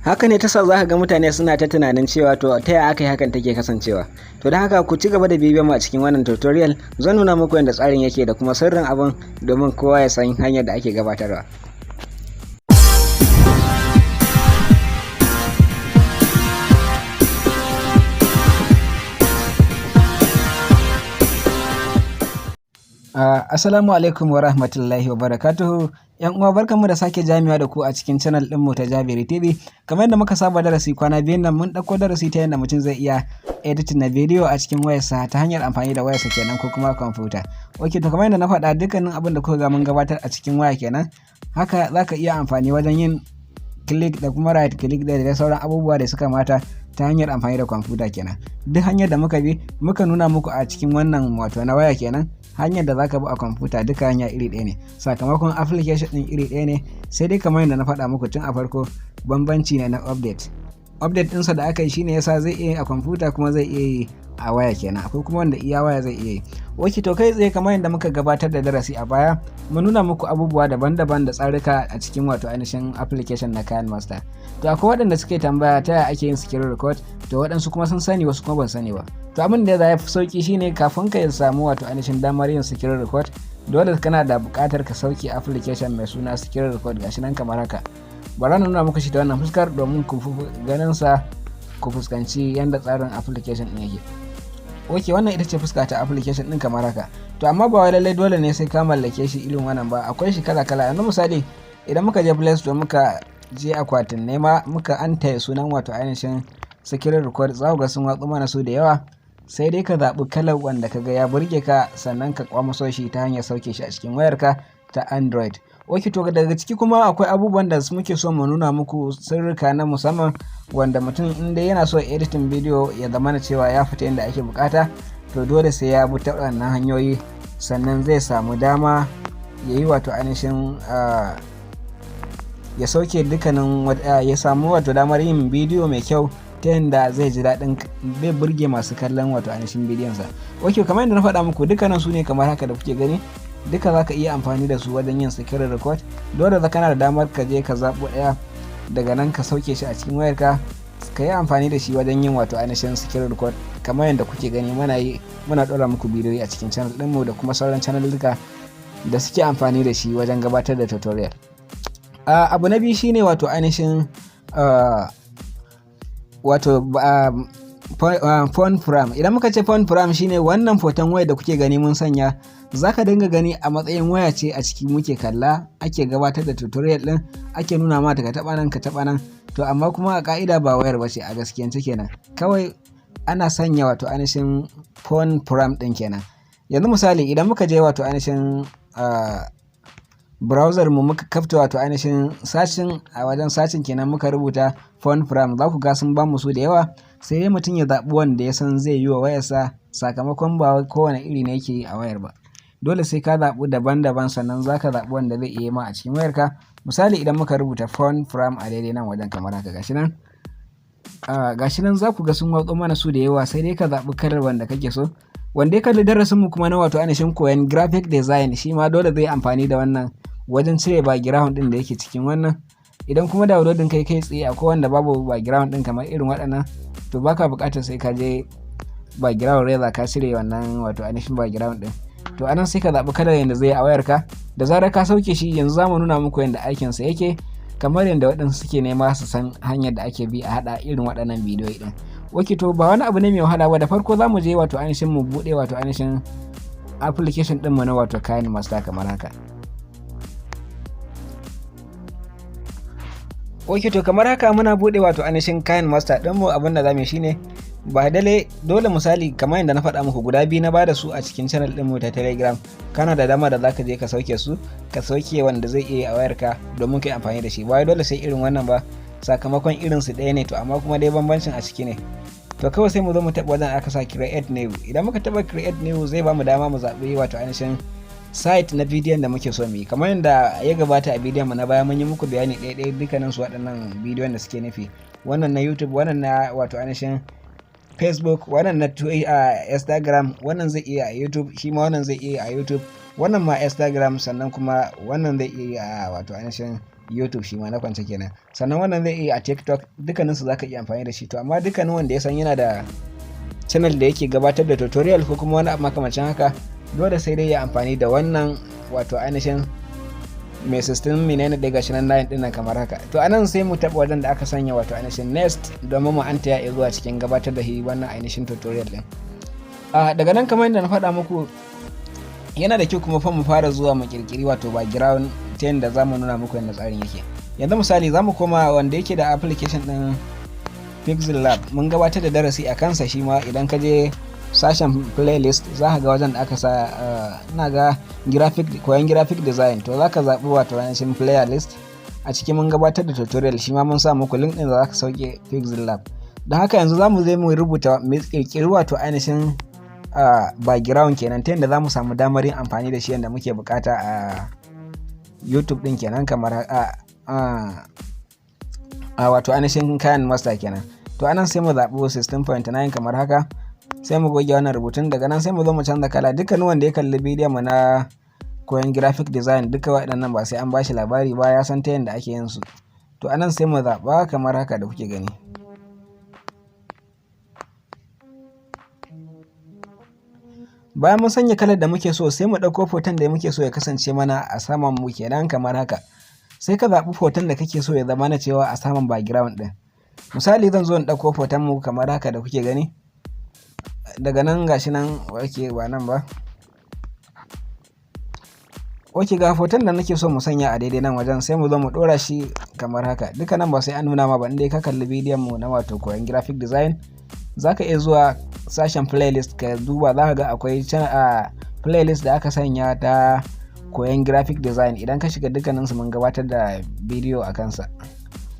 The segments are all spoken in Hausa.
Haka ne ta sa za ka ga mutane suna ta tunanin cewa, to, ta yaya aka yi hakan take kasancewa? To, don haka ku ci gaba da bibiyar mu a cikin wannan tutorial. Zan nuna muku yadda tsarin yake da kuma sirrin abin, domin kowa ya san hanyar da ake gabatarwa. Assalamu alaikum wa rahmatullahi wa barakatuhu. ‘Yan uwa, barkanmu da sake jami'a da ku a cikin channel ɗinmu ta Jabiri TV. Kamar yadda muka saba darasi kwana 2n nan, mun ɗauko darasi ta yadda mutum zai iya editing na bidiyo a cikin wayarsa ta hanyar amfani da wayarsa kenan, ko kuma kwamfuta. Ok, to, kamar yadda na faɗa, dukkanin abin da kuka ga mun gabatar a cikin waya kenan, haka za ka iya amfani wajen yin click da kuma right click da dai sauran abubuwa da suka mata ta hanyar amfani da kwamfuta kenan. Duk hanyar da muka bi muka nuna muku a cikin wannan, wato na waya kenan, hanyar da zaka bi a kwamfuta duka hanya iri ɗaya ne, sakamakon application ɗin iri ɗaya ne. Sai dai kamar yadda na faɗa muku tun a farko, bambanci ne na update ɗinsa da aka yi, shine yasa zai iya yi a kwamfuta kuma zai iya yi a waya kenan. Akwai kuma wanda iya waya zai iya yi. Ok, to, kai tsaye, kamar yadda muka gabatar da darasi a baya, mun nuna muku abubuwa daban-daban da tsarika a cikin wato ainihin application na KineMaster. To, akwai waɗanda suke tambaya ta yaya ake yin screen record. To, waɗansu kuma sun sani, wasu kuma ban sani ba. To, abin da ya fi sauki shine, kafin ka samu wato ainihin damar yin screen record, dole kana da buƙatar ka sauke application mai suna screen record. Gashi nan kamar haka. Bari na nuna muku shi ta wannan fuskar domin ku ganin sa, ku fuskanci yadda tsarin application ɗin yake. Ok, wannan ita ce fuska ta application ɗin kamar haka. To, amma ba wai lallai dole ne sai ka mallake shi irin wannan ba, akwai shi kala kala. Yanzu misali, idan muka je Play Store, muka je akwatin nema, muka antaya sunan wato ainihin screen record, za ku ga sun watsu mana su da yawa. Sai dai ka zaɓi kalar wanda ka ga ya burge ka, sannan ka kwamaso shi ta hanyar sauke shi a cikin wayarka ta Android. Ok, to, daga ciki kuma akwai abubuwan da muke so mu nuna muku, sirrika na musamman, wanda mutum in dai yana so editing bidiyo ya zama na cewa ya fita yadda ake bukata, to dole sai ya bi ta waɗannan hanyoyi, sannan zai samu dama ya yi wato ainihin ya sauke dukkanin, ya samu wato damar yin bidiyo mai kyau ta yadda zai ji daɗin, zai burge masu kallon wato ainihin bidiyonsa. Ok, kamar yadda na faɗa muku, dukkanin su ne kamar haka da kuke gani. Duka za ka iya amfani da su wajen yin screen record. Dole za kana da damar ka je ka zaɓo ɗaya, daga nan ka sauke shi a cikin wayarka, ka yi amfani da shi wajen yin wato ainihin screen record, kamar yadda kuke gani muna yi, muna ɗora muku bidiyoyi a cikin channel ɗinmu da kuma sauran channel duka da suke amfani da shi wajen gabatar da tutorial. Abu na biyu shine wato ainihin wato phone frame. Idan muka ce phone frame, shine wannan foton waya da kuke gani mun sanya. Za ka dinga gani a matsayin waya ce a ciki muke kalla, ake gabatar da tutorial din, ake nuna mata ka taba nan, ka taba nan. To, amma kuma a ka'ida ba wayar bace a gaskiyance kenan, kawai ana sanya wato ainihin phone frame din kenan. Yanzu misali, idan muka je wato ainihin browser mu, muka kafta wato ainihin searching, a wajen searching kenan muka rubuta phone frame, za ku ga sun bamu su da yawa. Sai dai mutum ya zaɓi wanda ya san zai yi wa wayarsa, sakamakon ba kowane iri ne yake yi a wayar ba. Dole sai ka zaɓi daban-daban, sannan za ka zaɓi wanda zai iya ma a cikin wayarka. Misali, idan muka rubuta phone frame a daidai nan wajen kamar haka, gashi nan, za ku ga sun watso mana su da yawa. Sai dai ka zaɓi kalar wanda kake so. Wanda ya kalli darasin mu kuma na wato ainihin koyon graphic design, shi ma dole zai amfani da wannan wajen cire background din da yake cikin wannan. Idan kuma downloading kai kai tsaye, akwai wanda babu background din kamar irin waɗannan, to baka buƙatar sai ka je background eraser ka cire wannan wato ainihin background din. To, anan sai ka zaɓi kalar yadda zai a wayarka. Da zarar ka sauke shi, yanzu za mu nuna muku yadda aikinsa yake, kamar yadda waɗansu suke nema su san hanyar da ake bi a haɗa irin waɗannan bidiyoyi ɗin. Ok, to, ba wani abu ne mai wahala ba. Da farko za mu je wato ainihin mu buɗe wato ainihin application ɗinmu na wato KineMaster kamar haka. Ok, to, kamar haka muna buɗe wato ainihin KineMaster ɗinmu. Abin da za mu yi shine, ba dale dole, misali kamar yadda na faɗa muku, guda biyu na bada su a cikin channel ɗinmu ta Telegram. Kana da dama da zaka je ka sauke su, ka sauke wanda zai iya a wayarka domin kai amfani da shi. Ba dole sai irin wannan ba, sakamakon irin su ɗaya ne, to amma kuma dai bambancin a ciki ne. To, kawai sai mu zo mu taɓa wajen aka sa "Create new". Idan muka taɓa "Create new", zai ba mu dama mu zaɓi wato ainihin site na bidiyon da muke so mu yi. Kamar yadda ya gabata a bidiyon mu na baya, mun yi muku bayani ɗaya ɗaya dukkanin su waɗannan bidiyon da suke nufi: wannan na YouTube, wannan na wato ainihin Facebook, wannan na Instagram, wannan zai iya a YouTube, shi ma wannan zai iya a YouTube, wannan ma Instagram, sannan kuma wannan zai iya a wato ainihin YouTube shi ma na kwance kenan. Sannan wannan zai iya a TikTok, dukkaninsu za ka iya amfani da shi. To amma dukkanin wanda ya san yana da channel da yake gabatar da tutorial ko kuma wani abu makamancin haka, dole sai dai ya amfani da wannan, wato ainihin mai 16 menene ɗaya, gashi nan 9 ɗin kamar haka. To anan sai mu taɓa wajen da aka sanya wato ainihin next domin mu anta ya zuwa cikin gabatar da shi wannan ainihin tutorial ɗin. Daga nan, kamar yadda na faɗa muku, yana da kyau kuma fa mu fara zuwa mu kirkiri wato background ta yadda za mu nuna muku yadda tsarin yake. Yanzu misali za mu koma wanda yake da application ɗin Pixel Lab, mun gabatar da darasi a kansa shi ma. Idan ka je sashen playlist za ka ga wajen da aka sa, ina ga graphic, koyan graphic design. To za ka zaɓi wato ainihin playlist, a cikin mun gabatar da tutorial shi ma, mun sa muku link ɗin da za ka sauke Pixel Lab. Don haka yanzu za mu zai mu rubuta, mu kirkiri wato ainihin background kenan, ta yadda za mu samu damar yin amfani da shi yadda muke bukata a YouTube ɗin kenan, kamar a wato ainihin KineMaster kenan. To anan sai mu zaɓi 16.9 kamar haka, sai mu goge wannan rubutun. Daga nan sai mu zo mu canza kala. Dukkanin wanda ya kalli bidiyon mu na koyon graphic design, duka waɗannan ba sai an bashi labari ba, ya san ta yadda ake yin su. To anan sai mu zaɓa kamar haka da kuke gani. Bayan mun sanya kalar da muke so, sai mu ɗauko hoton da muke so ya kasance mana a saman mu kenan kamar haka. Sai ka zaɓi hoton da kake so ya zama na cewa a saman background ɗin. Misali zan zo in ɗauko hoton mu kamar haka da kuke gani. Daga nan gashi nan, ok, ba nan ba. Ok, ga hoton da nake so mu sanya a daidai nan wajen, sai mu zo mu ɗora shi kamar haka. Duka nan ba sai an nuna ma ba, inda ka kalli bidiyon mu na wato koyon graphic design, za ka iya zuwa sashen playlist ka duba, za ka ga akwai a playlist da aka sanya ta koyon graphic design. Idan ka shiga, dukkaninsu mun gabatar da bidiyo a kansa.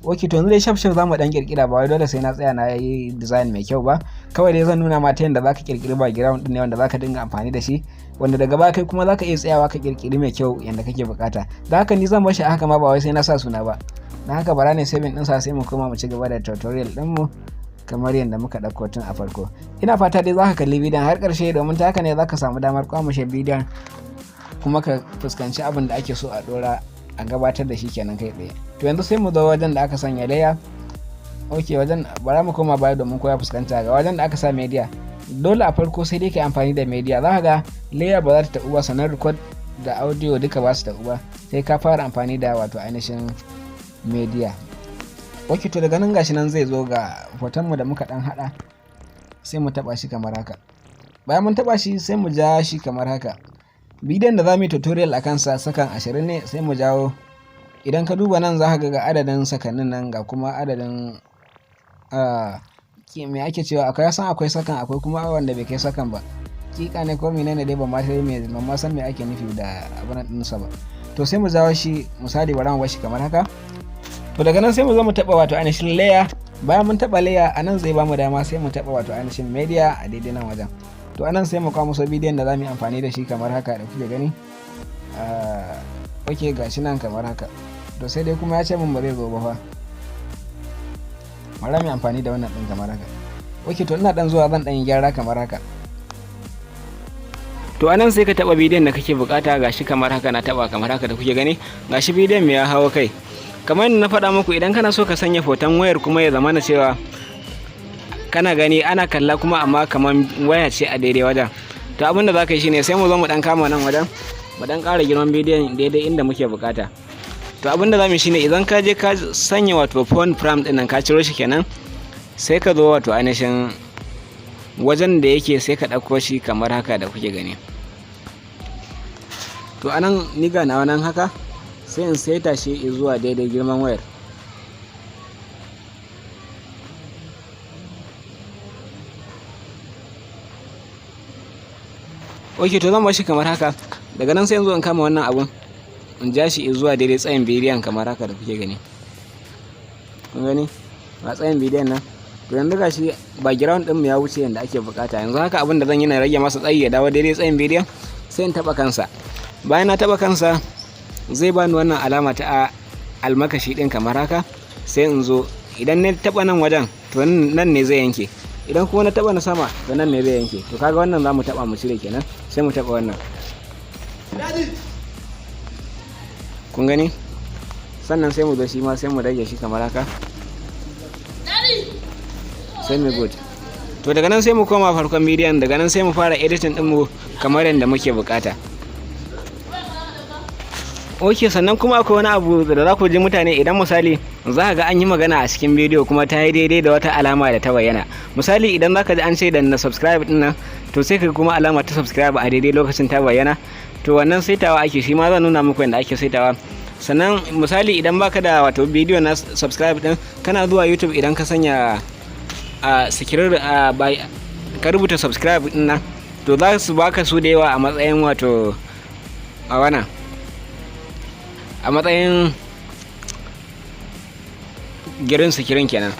Ok, to yanzu dai shaf shaf za mu dan kirkira, ba wai dole sai na tsaya na yi design mai kyau ba. Kawai dai zan nuna ma ta yadda zaka kirkiri background din ne wanda zaka dinga amfani da shi, wanda daga baya kai kuma zaka iya tsayawa ka kirkiri mai kyau yanda kake bukata. Da haka ni zan bar shi a haka ma, ba wai sai na sa suna ba. Dan haka bara ne saving din sa, sai mu koma mu ci gaba da tutorial din mu kamar yadda muka ɗauko tun a farko. Ina fata dai zaka kalli bidiyon har ƙarshe, domin ta haka ne zaka samu damar kwamushe bidiyon kuma ka fuskanci abin da ake so a ɗora a gabatar da shi kenan kai tsaye. To yanzu sai mu zo wajen da aka sanya layer. Ok, wajen bara mu koma baya domin koya fuskanta. Ga wajen da aka sa media. Dole a farko sai dai ka amfani da media, za ka ga layer ba za ta taɓu ba, sannan record da audio duka ba su taɓu ba, sai ka fara amfani da wato ainihin media. Ok, to daga nan gashi nan zai zo ga hotonmu da muka dan hada, sai mu taba shi kamar haka. Bayan mun taba shi, sai mu ja shi kamar haka. Bidiyon da za mu yi tutorial a kansa sakan 20 ne, sai mu jawo. Idan ka duba nan, za ka ga adadin sakannin nan, ga kuma adadin, me ake cewa, akwai san akwai sakan, akwai kuma wanda bai kai sakan ba, kika ne ko menene dai, ba ma sai me ba ma san me ake nufi da abin ɗinsa ba. To sai mu jawo shi, misali bari mu bar shi kamar haka. To daga nan sai mu zo mu taɓa wato ainihin layer. Bayan mun taɓa layer, a nan zai bamu dama sai mu taɓa wato ainihin media a daidai nan wajen. To anan sai mu kawo musu bidiyon da za mu yi amfani da shi kamar haka da kuke gani. Ok, ga shi nan kamar haka. To sai dai kuma ya ce mun ba zai zo ba fa. Bara mu yi amfani da wannan ɗin kamar haka. Ok, to ina ɗan zuwa, zan ɗan yi gyara kamar haka. To anan sai ka taɓa bidiyon da kake bukata. Gashi kamar haka, na taɓa kamar haka da kuke gani, gashi bidiyon mu ya hawo kai. Kamar yadda na faɗa muku, idan kana so ka sanya hoton wayar kuma ya zama na cewa kana gani ana kalla kuma amma kamar waya ce a daidai wajen, to abin da za ka yi shine sai mu zo mu ɗan kama nan wajen, mu ɗan ƙara girman bidiyon daidai inda muke bukata. To abin da za mu yi shine, idan ka je ka sanya wato phone frame ɗin nan, ka ciro shi kenan, sai ka zo wato ainihin wajen da yake, sai ka ɗauko shi kamar haka da kuke gani. To anan ni ga nawa nan haka, sai in saita shi zuwa daidai girman wayar. Ok, to zan bar shi kamar haka. Daga nan sai in zo in kama wannan abun, in ja shi zuwa daidai tsayin bidiyon kamar haka da kuke gani. Kun gani, ga tsayin bidiyon nan. To yanzu ga shi background din mu ya wuce yanda ake bukata. Yanzu haka abin da zan yi, na rage masa tsayi ya dawo daidai tsayin bidiyon, sai in taba kansa. Bayan na taba kansa, zai bani wannan alama ta almakashi din kamar haka. Sai in zo, idan na taba nan wajen, to nan ne zai yanke. Idan kuma na taba na sama, to nan ne zai yanke. To kaga wannan za mu taba mu cire kenan, sai mu taba wannan. Kun gani, Sannan sai mu zo shi ma sai mu rage shi kamar haka, sai mu good. To, daga nan sai mu koma farkon bidiyon. Daga nan sai mu fara editing ɗinmu kamar yadda muke bukata. Ok, sannan kuma akwai wani abu da za ku ji mutane, idan misali za ga an yi magana a cikin bidiyo kuma ta yi daidai da wata alama da ta bayyana. Misali, idan za ka ji an ce na subscribe din nan, to sai ka kuma alama ta subscribe a daidai lokacin ta bayyana. To, wannan saitawa ake, shi ma zan nuna muku yadda ake saitawa. Sannan misali, idan baka da wato bidiyo na subscribe din, kana zuwa YouTube, idan ka sanya a sikirar ka rubuta subscribe din nan, to za su baka su da yawa a matsayin wato a wannan a matsayin green screen kenan.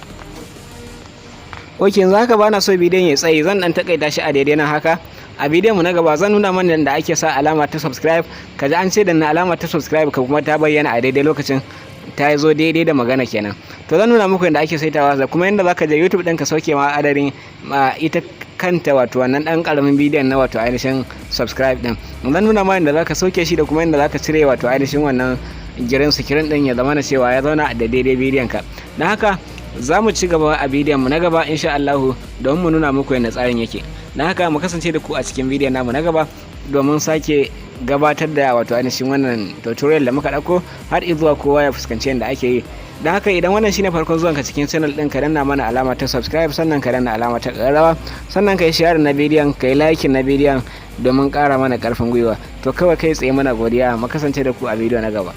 Ok, yanzu haka bana so bidiyon ya tsayi, zan dan takaita shi a daidai nan haka. A bidiyon mu na gaba zan nuna mana da ake sa alama ta subscribe, ka ji an ce da na alama ta subscribe ka kuma ta bayyana a daidai lokacin, ta zo daidai da magana kenan. To, zan nuna muku yadda ake saitawa da kuma yadda zaka je YouTube ɗin ka sauke ma adadin ita kanta wato wannan ɗan ƙaramin bidiyon na wato ainihin subscribe ɗin. Zan nuna ma yadda zaka sauke shi da kuma yadda zaka cire wato ainihin wannan green screen ɗin, ya zama na cewa ya zauna da daidai bidiyon ka. Don haka za mu ci gaba a bidiyon mu na gaba insha Allahu, don mu nuna muku yadda tsarin yake. Don haka mu kasance da ku a cikin bidiyon namu na gaba domin sake gabatar da wato ainihin wannan tutorial da muka ɗauko har zuwa kowa ya fuskanci yadda ake yi. Don haka idan wannan shine farkon zuwanka cikin channel ɗin, ka danna mana alama ta subscribe, sannan ka danna alama ta ƙararrawa, sannan ka yi share na bidiyon, ka yi like na bidiyon domin ƙara mana ƙarfin gwiwa. To, kawai kai tsaye mana godiya, mu kasance da ku a bidiyo na gaba.